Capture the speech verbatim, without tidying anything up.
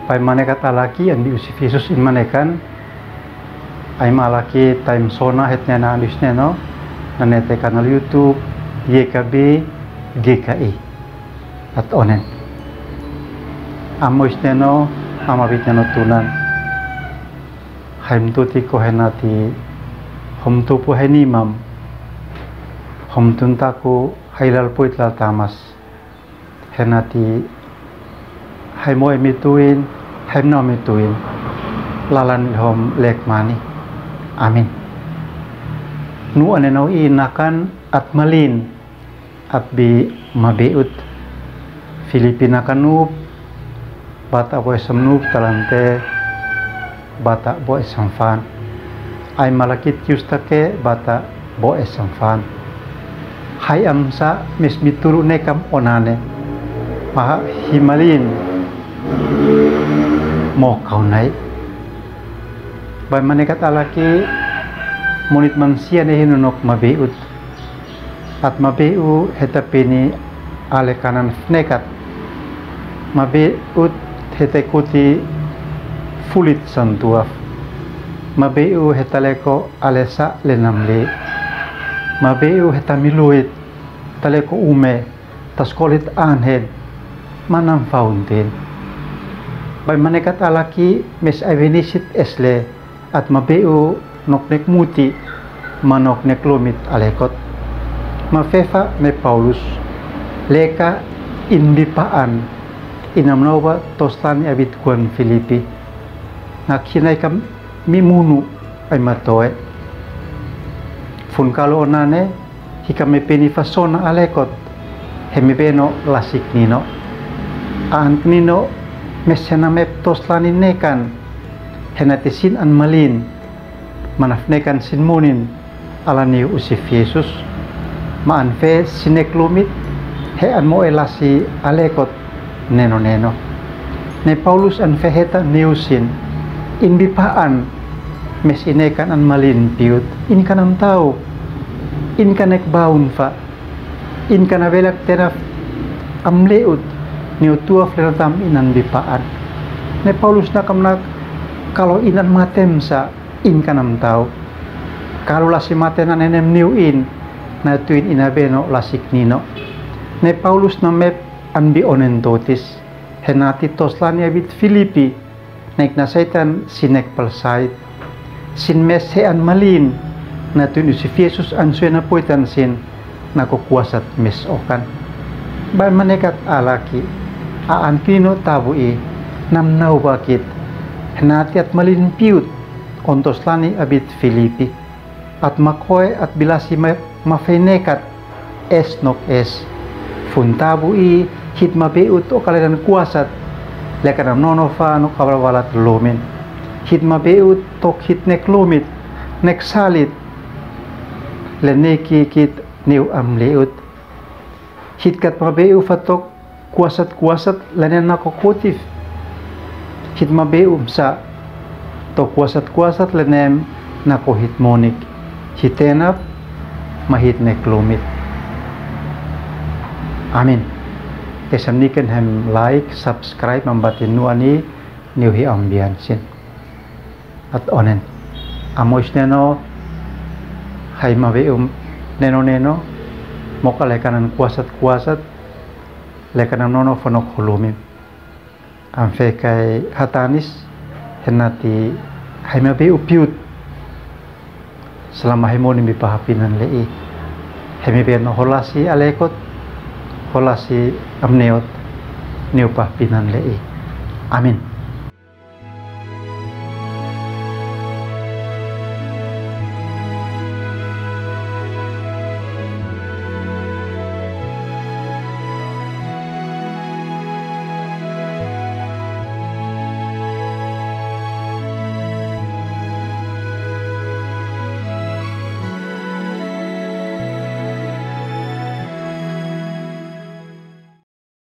Bai manekat alaki an bi usif Yesus in manekan. Ai malaki time sona het nena an us neno. Nanete kanal YouTube, ye ka bi, ge ka i. At onen. Amo is neno, ama bit neno tunan. Haim tuti ko henati. Hom tupu heni mam. Hom tuntaku hailal puit lal tamas. Henati, hai moe mituin, hai mnau mituin, lalan hom lek mani. Amin. Nu anenau i nakan at malin, at bi mabeut. Filipi nakan nup, bata boe samnup talante, bata boe samfan. Ai malakit kius take bata boe samfan. Hai amsa mes mitulu nekam onane. Maha himalin mo kaunai. Bai manekat alaki monit mansia ne hinunok mabeut. At mabeu heta peni ale kanan fnekat. Mabeut heta kuti fulit santuaf. Mabeu heta leko ale sa lenamle. Mabeu heta miluit taleko ume taskolit anhen manam fauntin. Bai manekat alaki mes ai venisit esle. At mabeu nok nek muti, ma nok nek lumit alekot. Mafefa me Paulus, leka in bipaan, inam nauba toslani abit kuan Filipi. Ngak hinai kam mi munu ai matoe. Fun kalo onane, hika me peni fasona alekot, he me beno lasik nino. An nino, me sena me toslani nekan, henati sin an malin, manaf nekan sin munin, alani usif Yesus, ma an fe sinek lumit, he an mo elasi alekot, neno neno. Ne Paulus an fe heta neusin, in bipaan, mes inekan an malin piut, in kanam tau, in kanek baun fa, in kana belak tenaf am leut, neu tuaf lenatam inan bipaan. Ne Paulus nakam nak kalo inan matem sa in kanam tau. Kalo lasi matenan enem niu in, na tuin ina beno lasik nino. Ne Paulus na mep an bi onen totis. Henati toslani abit Filipi, nek na Saitan sinek palsait. Sin mes he an malin, na tuin usif Yesus an sue na poitan sin, na ko kuasat mes okan. Bai manekat alaki, a an kino tabu i, nam nau bakit. Henati at malin piut, on toslani abit Filipi. At makoe at bilasi ma, mafeinekat, es nok es. Fun tabu i, hit mabeut o kalenan kuasat, lekanam nono fa nok abalabalat lumin. Hit mabeut tok hit nek lumit, nek salit, le neki kit neu am leut. Hit kat mabeu fa tok kuasat kuasat lenem na ko kutif. Hit mabeu msa tok kuasat kuasat lenem na ko hit monik. Hit enap ma hit nek lumit. Amin. Esam niken hem like, subscribe, mambati nu ani, niu hi ambian sin. At onen. Amo is neno, hai mabeu neno neno, moka lekanan kuasat kuasat, lekanam nono fa nok hulumim. Am fe kai hatanis, henati hai mabeu piut, salama hemoni mi pahapinan le i. Hemi beno holasi alekot, holasi amneot, niu pahapinan le i. Amin.